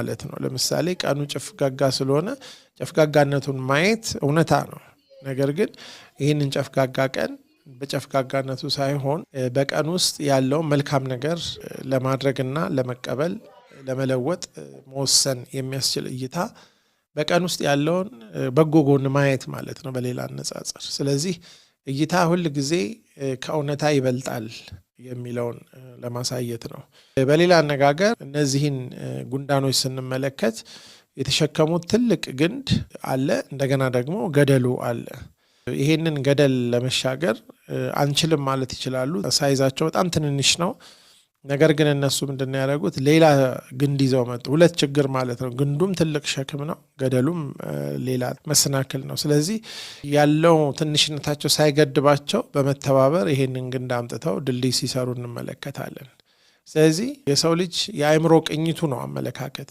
ማለት ነው። ለምሳሌ ቀኑ ጨፍጋጋ ስለሆነ ጨፍጋጋነቱን ማየት እውነታ ነው። ነገር ግን ይህንን ጨፍጋጋ ቀን በጨፍጋጋነቱ ሳይሆን በቀን ውስጥ ያለውን መልካም ነገር ለማድረግና ለመቀበል ለመለወጥ መወሰን የሚያስችል እይታ፣ በቀን ውስጥ ያለውን በጎ ጎን ማየት ማለት ነው በሌላ አነጻጸር። ስለዚህ እይታ ሁል ጊዜ ከእውነታ ይበልጣል የሚለውን ለማሳየት ነው። በሌላ አነጋገር እነዚህን ጉንዳኖች ስንመለከት የተሸከሙት ትልቅ ግንድ አለ፣ እንደገና ደግሞ ገደሉ አለ። ይሄንን ገደል ለመሻገር አንችልም ማለት ይችላሉ። ሳይዛቸው በጣም ትንንሽ ነው። ነገር ግን እነሱ ምንድን ነው ያደረጉት? ሌላ ግንድ ይዘው መጡ። ሁለት ችግር ማለት ነው። ግንዱም ትልቅ ሸክም ነው፣ ገደሉም ሌላ መሰናክል ነው። ስለዚህ ያለው ትንሽነታቸው ሳይገድባቸው በመተባበር ይሄንን ግንድ አምጥተው ድልድይ ሲሰሩ እንመለከታለን። ስለዚህ የሰው ልጅ የአእምሮ ቅኝቱ ነው አመለካከት።